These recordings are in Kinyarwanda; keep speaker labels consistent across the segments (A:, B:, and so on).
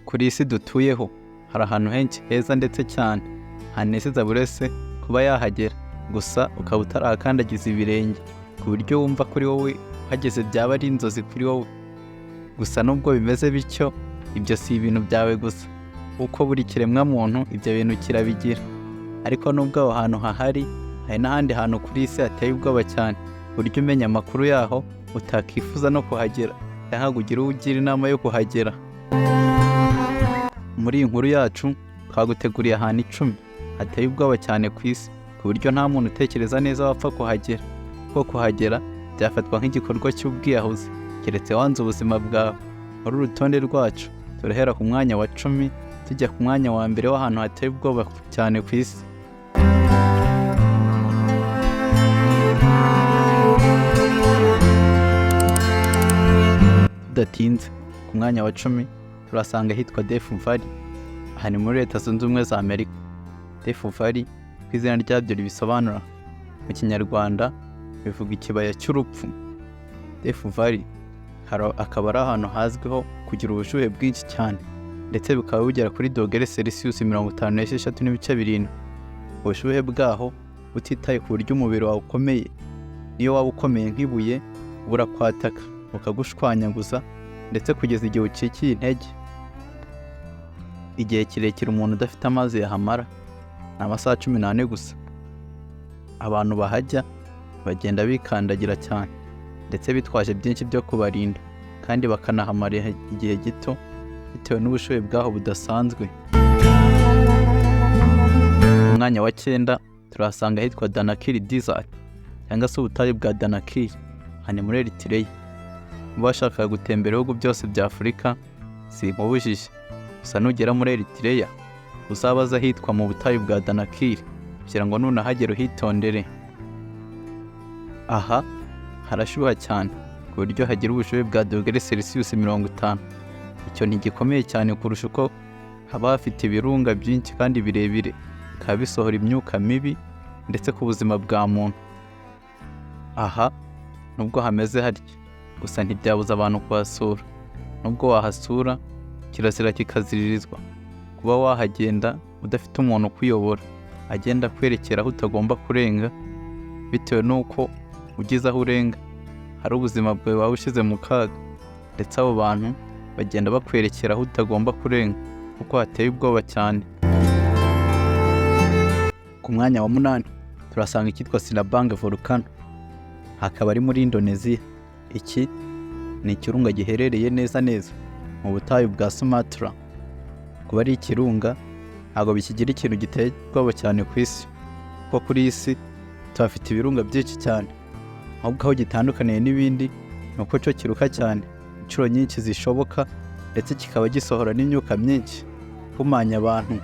A: Kuri iyi si dutuyeho hari ahantu henshi heza ndetse cyane hanezeza buri wese kuba yahagera, gusa ukaba utarahakandagiza ibirenge ku buryo wumva kuri wowe uhageze byaba ari inzozi kuri wowe. Gusa nubwo bimeze bityo, ibyo si ibintu byawe gusa, kuko buri kiremwamuntu ibyo bintu kirabigira. Ariko nubwo aho hantu hahari, hari n'ahandi hantu kuri iyi si hateye ubwoba cyane, ku buryo umenya amakuru yaho utakifuza no kuhagera cyangwa ngo ugire uwo ugira inama yo kuhagera. Muri iyi nkuru yacu twaguteguriye ahantu 10 hateye ubwoba cyane ku isi, ku buryo nta muntu utekereza neza wapfa kuhagera, kuko kuhagera byafatwa nk'igikorwa cy'ubwiyahuzi, keretse wanze ubuzima bwawe. Muri uru rutonde rwacu turahera ku mwanya wa 10 tujya ku mwanya wa mbere w'ahantu hateye ubwoba cyane ku isi. Tudatinze, ku mwanya wa 10 turasanga ahitwa Death Valley. Aha ni muri Leta Zunze Ubumwe za Amerika. Death Valley, ku izina ryabyo ribisobanura mu Kinyarwanda, bivuga ikibaya cy'urupfu. Death Valley akaba ari ahantu hazwiho kugira ubushyuhe bwinshi cyane, ndetse bukaba bugera kuri dogere Celsius 56.7. Ubushyuhe bwaho, butitaye ku buryo umubiri wawe ukomeye, niyo waba ukomeye nk'ibuye, burakwataka bukagushwanyaguza, ndetse kugeza igihe ucikiye intege. Igihe kirekire umuntu udafite amazi yahamara ni amasaha 14 gusa. Abantu bahajya bagenda bikandagira cyane, ndetse bitwaje byinshi byo kubarinda, kandi bakanahamara igihe gito bitewe n'ubushyuhe bwaho budasanzwe. Ku mwanya wa 9 turahasanga ahitwa Danakil Desert, cyangwa se ubutayu bwa Danakil. Aha ni muri Eritrea. Niba washakaga gutembera ibihugu byose bya Afurika, sinkubujije, gusa nugera muri Eritrea uzabaze ahitwa mu butayu bwa Danakil, kugira ngo nunahagera uhitondere. Aha harashyuha cyane ku buryo hagira ubushyuhe bwa dogere Celsius 50. Icyo ntigikomeye cyane kurusha uko haba hafite ibirunga byinshi kandi birebire, bikaba bisohora imyuka mibi ndetse ku buzima bwa muntu. Aha nubwo hameze hatya, gusa ntibyabuza abantu kuhasura. Nubwo wahasura, kirazira kikaziririzwa kuba wahagenda udafite umuntu ukuyobora, agenda akwerekera aho utagomba kurenga, bitewe n'uko ugeze aho urenga hari ubuzima bwawe waba ushyize mu kaga. Ndetse abo bantu bagenda bakwerekera aho utagomba kurenga, kuko hateye ubwoba cyane. Ku mwanya wa 8 turasanga icyitwa Sinabung Volcano, hakaba ari muri Indonesia. Iki ni ikirunga giherereye neza neza mu butayu bwa Sumatra. Kuba ari ikirunga ntabwo bikigira ikintu giteye ubwoba cyane ku isi, kuko kuri iyi si tuhafite ibirunga byinshi cyane. Ahubwo aho gitandukaniye n'ibindi ni uko cyo kiruka cyane inshuro nyinshi zishoboka, ndetse kikaba gisohora n'imyuka myinshi ihumanya abantu.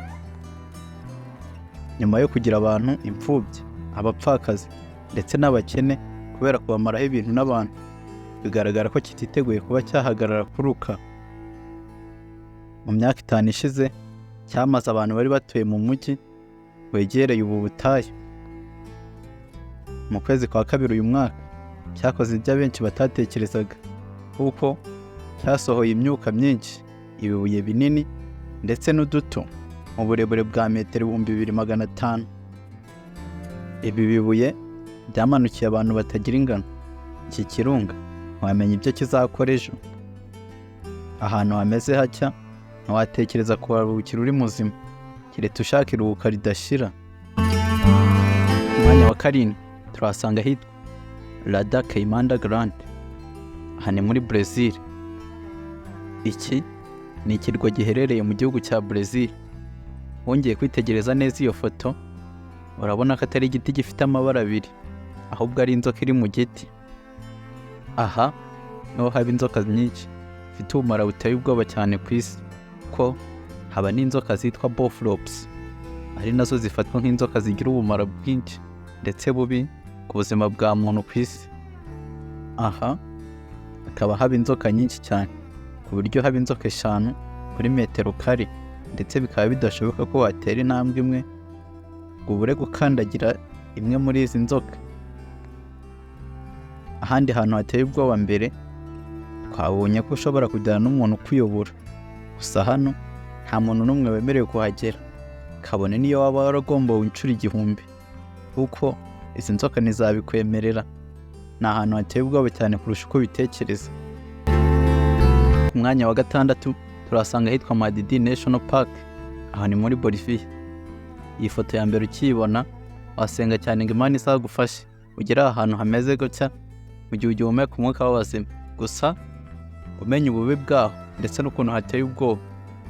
A: Nyuma yo kugira abantu imfubyi, abapfakazi ndetse n'abakene kubera kubamaraho ibintu n'abantu, bigaragara ko kititeguye kuba cyahagarara kuruka. Mu myaka 5 ishize cyamaze abantu bari batuye mu mujyi wegereye ubu butayu. Mu kwezi kwa kabiri uyu mwaka cyakoze ibyo abenshi batatekerezaga, kuko cyasohoye imyuka myinshi, ibibuye binini ndetse n'uduto mu burebure bwa metero 2500. Ibi bibuye byamanukiye abantu batagira ingano. Iki kirunga ntiwamenya ibyo kizakora ejo. Ahantu hameze hatya ntiwatekereza kuharuhukira uri muzima, keretse ushaka iruhuka ridashira. Ku mwanya wa 7 turahasanga ahitwa Lada Queimada Grande. Aha ni muri Brazil. Iki ni ikirwa giherereye mu gihugu cya Brazil. Wongeye kwitegereza neza iyo foto, urabona ko atari igiti gifite amabara abiri, ahubwo ari inzoka iri mu giti. Aha niho haba inzoka nyinshi zifite ubumara buteye ubwoba cyane ku isi, ko haba n'inzoka zitwa Bothrops, ari nazo zifatwa nk'inzoka zigira ubumara bwinshi ndetse bubi ku buzima bwa muntu ku isi. Aha hakaba haba inzoka nyinshi cyane, ku buryo haba inzoka 5 kuri metero kare, ndetse bikaba bidashoboka ko watera intambwe imwe ngo ubure gukandagira imwe muri izi nzoka. Ahandi hantu hateye ubwoba mbere twabonye ko ushobora kujyana n'umuntu ukuyobora, gusa hano Nta muntu n'umwe wemerewe kuhagera, kabone n'iyo waba waragombowe inshuro 1000, kuko izi nzoka ntizabikwemerera. Ni ahantu hateye ubwoba cyane kurusha uko ubitekereza. Ku mwanya wa gatandatu turahasanga ahitwa Madidi National Park. Aha ni muri Bolivia. Iyi foto ya mbere ukiyibona wasenga cyane ngo Imana izagufashe ugere aha hantu hameze gutya mu gihe ugihumeka umwuka w'abazima. Gusa umenya ububi bwaho ndetse n'ukuntu hateye ubwoba,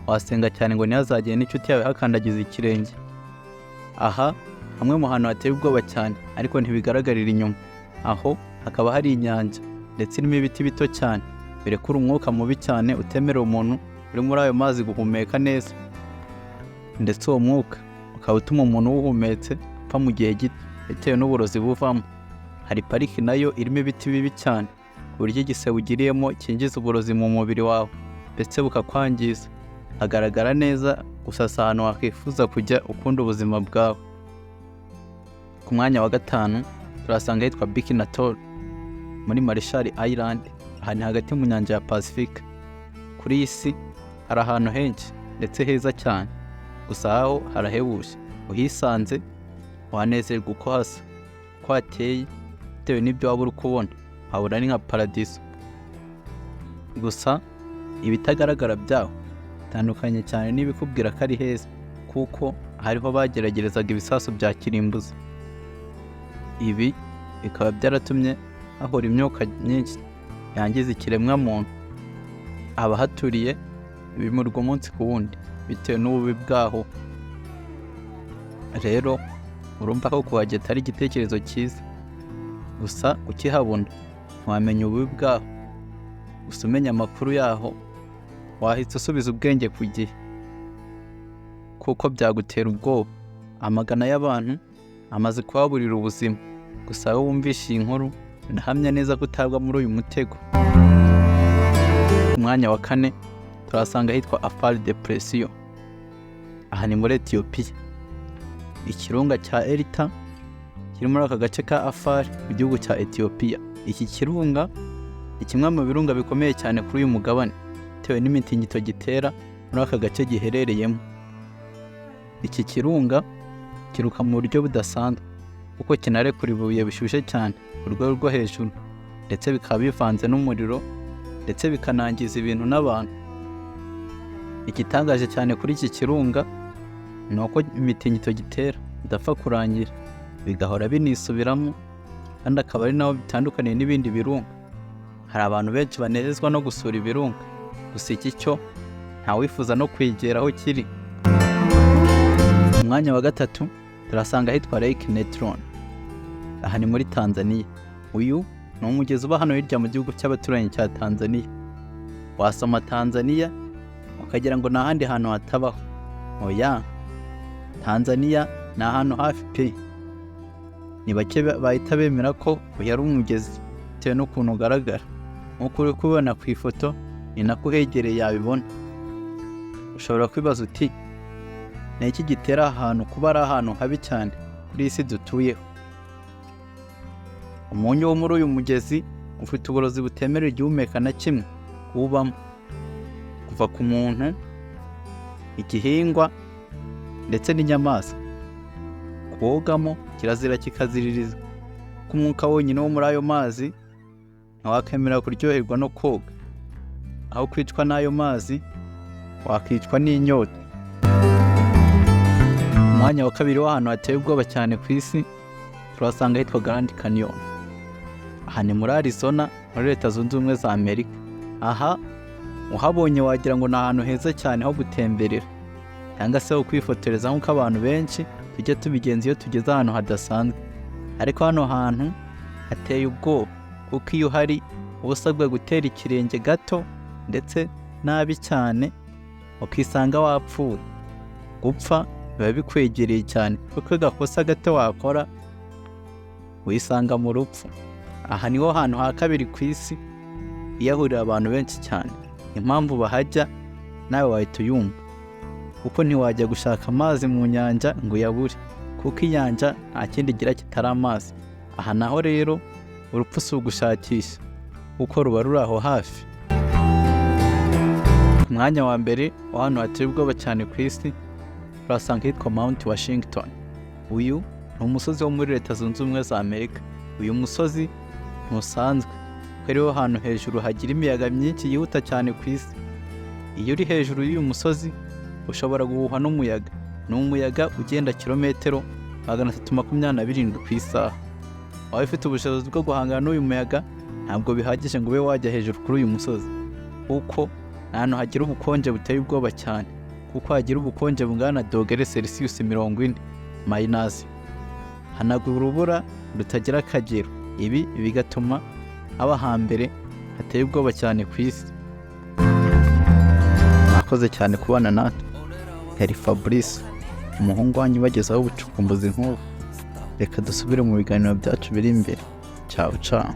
A: wasenga cyane ngo ntihazagire n'inshuti yawe hakandagiza ikirenge. Aha hamwe mu hantu hateye ubwoba cyane, ariko ntibigaragarira inyuma. Aho hakaba hari inyanja ndetse irimo ibiti bito cyane birekura umwuka mubi cyane utemerera umuntu uri muri ayo mazi guhumeka neza, ndetse uwo mwuka ukaba utuma umuntu uwuhumetse apfa mu gihe gito bitewe n'uburozi buvamo. Hari pariki nayo irimo ibiti bibi cyane ku buryo igisebe ugiriyemo cyinjiza uburozi mu mubiri wawe ndetse bukakwangiza. Hagaragara neza, gusa si ahantu wakwifuza kujya ukunda ubuzima bwawe. Ku mwanya wa gatanu turasanga ahitwa Bikini Atoll muri Marshall Island. Aha ni hagati mu nyanja ya Pacifique. Kuri iyi si hari ahantu henshi ndetse heza cyane, gusa aho harahebuje. Uhisanze wanezerwa uko hasa, uko hateye, bitewe n'ibyo waba uri kubona, wabona ari nka paradiso. Gusa ibitagaragara byaho bitandukanye cyane n'ibikubwira ko ari heza, kuko hariho bageragerezaga ibisasu bya kirimbuzi. Ibi bikaba byaratumye hahora imyuka myinshi yangiza ikiremwamuntu. Abahaturiye bimurwa umunsi ku wundi bitewe n'ububi bwaho. Rero urumva ko kuhajya atari igitekerezo cyiza, gusa ukihabona ntiwamenya ububi bwaho. Gusa umenya amakuru yaho wahita usubiza ubwenge ku gihe, kuko byagutera ubwoba. Amagana y'abantu amaze kuhaburira ubuzima. Gusa wowe wumvishe iyi nkuru, ndahamya neza ko utagwa muri uyu mutego. Ku mwanya wa kane turahasanga ahitwa Afar Depression. Aha ni muri Etiyopiya. Ikirunga cya Erta kiri muri aka gace ka Afar mu gihugu cya Etiyopiya. Iki kirunga ni kimwe mu birunga bikomeye cyane kuri uyu mugabane, bitewe n'imitingito gitera muri aka gace giherereyemo. Iki kirunga kiruka mu buryo budasanzwe, kuko kinarekura ibibuye bishyushye cyane ku rwego rwo hejuru, ndetse bikaba bivanze n'umuriro, ndetse bikanangiza ibintu n'abantu. Igitangaje cyane kuri iki kirunga ni uko imitingito gitera idapfa kurangira, bigahora binisubiramo, kandi akaba ari naho bitandukaniye n'ibindi birunga. Hari abantu benshi banezezwa no gusura ibirunga, gusa iki cyo ntawifuza no kwegera aho kiri. Mu mwanya wa gatatu turasanga ahitwa Lake Natron. Aha ni muri Tanzania. Uyu ni umugezi uba hano hirya mu gihugu cy'abaturanyi cya Tanzania. Wasoma Tanzania ukagira ngo ni ahandi hantu hatabaho. Oya, Tanzania ni ahantu hafi pe. Ni bake bahita bemera ko uyu ari umugezi bitewe n'ukuntu ugaragara. Nk'uko uri kubibona ku ifoto, ni nako uhegereye yabibona. Ushobora kwibaza uti: "Ni iki gitera aha hantu kuba ari ahantu habi cyane kuri iyi si dutuyeho?" Umunyu wo muri uyu mugezi ufite uburozi butemerera igihumeka na kimwe kuwubamo, kuva ku muntu, igihingwa ndetse n'inyamaswa. Kuwogamo kirazira kikaziririza, kuko umwuka wonyine wo muri ayo mazi ntiwakemera kuryoherwa no koga. Aho kwicwa n'ayo mazi wakicwa n'inyota. Umwanya wa kabiri w'ahantu hateye ubwoba cyane ku isi turahasanga ahitwa Grand Canyon. Aha ni muri Arizona, muri Leta Zunze Ubumwe za Amerika. Aha uhabonye wagira ngo ni ahantu heza cyane ho gutemberera cyangwa se ho kwifotoreza, nk'uko abantu benshi tujya tubigenza iyo tugeze ahantu hadasanzwe. Ariko hano hantu hateye ubwoba, kuko iyo uhari uba usabwa gutera ikirenge gato ndetse nabi cyane ukisanga wapfuye. Gupfa biba bikwegereye cyane, kuko agakosa gato wakora wisanga mu rupfu. Aha niho hantu ha kabiri ku isi hiyahurira abantu benshi cyane. Impamvu bahajya nawe wahita uyumva, kuko ntiwajya gushaka amazi mu nyanja ngo uyabure, kuko inyanja nta kindi igira kitari amazi. Aha naho rero urupfu si ugushakisha, kuko ruba ruri aho hafi. Ku mwanya wa mbere w'ahantu hateye ubwoba cyane ku isi, urasanga hitwa Mount Washington. Uyu ni umusozi wo muri Leta Zunze Ubumwe za Amerika. Uyu musozi ntusanzwe kuko ariho hantu hejuru hagira imiyaga myinshi yihuta cyane ku isi. Iyo uri hejuru y'uyu musozi, ushobora guhuhwa n'umuyaga. Ni umuyaga ugenda kilometero 327 ku isaha. Waba ufite ubushobozi bwo guhangana n'uyu muyaga, ntabwo bihagije ngo ube wajya hejuru kuri uyu musozi, kuko ni ahantu hagira ubukonje buteye ubwoba cyane, kuko hagira ubukonje bungana na dogere Celsius 40 minus. Hanagwa urubura rutagira akagero, ibi bigatuma haba hambere hateye ubwoba cyane ku isi. Mwakoze cyane kubana natwe. Yari Fabrice, umuhungu wanyu ubagezaho ubucukumbuzi nk'ubu. Reka dusubire mu biganiro byacu biri imbere. Ciao ciao.